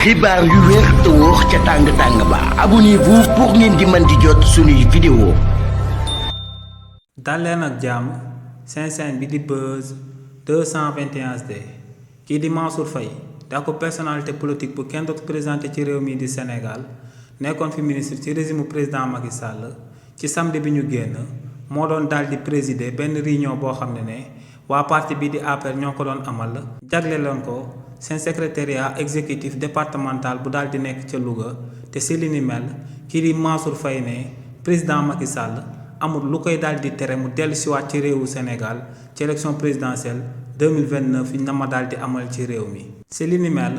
xibaar yu wér te wóor ca tàng ba abonnez-vous pour ngeen di mën di jot suñuy vidéo. dal leen ak jàmm seen bi di Buzz 221HD kii di Mansour Faye daa ko personnalité politique bu kenn dootu présenté ci réew mi di Sénégal nekkoon fi ministre ci régime président Macky Sall ci samedi bi ñu génn moo doon daal di présider benn réunion boo xam ne waa parti bi di APR ñoo ko doon amal jagleeloon ko seen secrétariat exécutif départemental bu daal di nekk ca Louga te si li ni mel kii di Mansour Faye ne président Macky Sall amul lu koy daal di tere mu dellu siwaat ci réewu Sénégal ci élection présidentielle 2029 yi na ma daal di amal ci réew mi. si li ni mel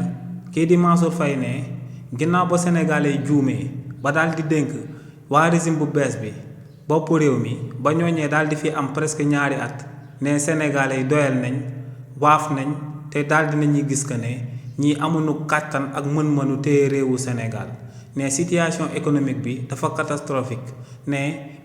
kii di Mansour Faye ne ginnaaw ba sénégalais yi juumee ba daal di dénk waa régime bu bees bi bopp réew mi ba ñooñee daal di fi am presque ñaari at ne sénégalais yi doyal nañ waaf nañ te daal di nañuy gis que ne ñii amuñu kàttan ak mën-mënu téye réewu Sénégal ne situation économique bi dafa catastrophique ne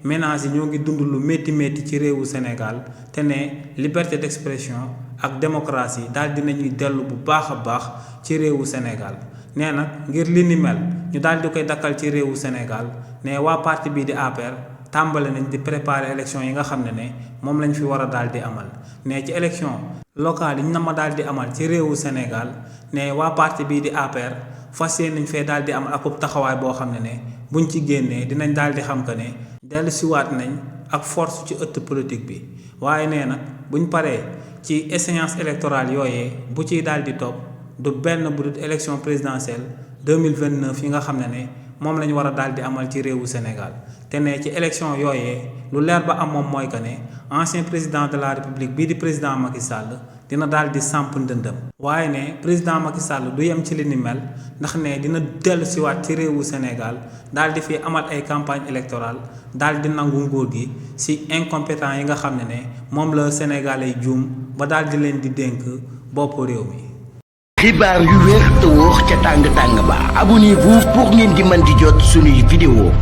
ménages yi ñoo ngi dund lu métti ci réewu Sénégal te ne liberté d'expression ak démocratie daal di nañuy dellu bu baax a baax ci réewu Sénégal nee nag ngir li ni mel ñu daal di koy dakkal ci réewu Sénégal ne waa parti bii di APR tàmbale nañ di préparer élection yi nga xam ne moom lañ fi war a daal di amal ne ci élection locale yi ñu na ma daal di amal ci réewu Sénégal ne waa parti bii di APR fas yéene nañ fee daal di amal akub taxawaay boo xam ne buñ ci génnee dinañ daal di xam que ne dellu siwaat nañ ak force ci ëtt politique bi waaye nee nag buñ paree ci échéance électorale yooyee bu ciy daal di topp du benn bu dul élection présidentielle 2029 yi nga xam ne moom la ñu war a daal di amal ci réewu Sénégal te ne ci élection yooyee lu leer ba am moom mooy que ne ancien président de la république bii di président Macky Sall dina daal di samp ndëndëm waaye ne président Macky Sall du yem ci li ni mel ndax ne dina dellu siwaat ci réewu Sénégal daal di fi amal ay campagne électorale daal di nangu nguur gi si incompétent yi nga xam ne moom la Sénégalais yi juum ba daal di leen di dénk bopp réew mi. xibaar yu wér te wóor ca tàng ba abonnez-vous pour ngeen di mën di jot suñuy vidéo.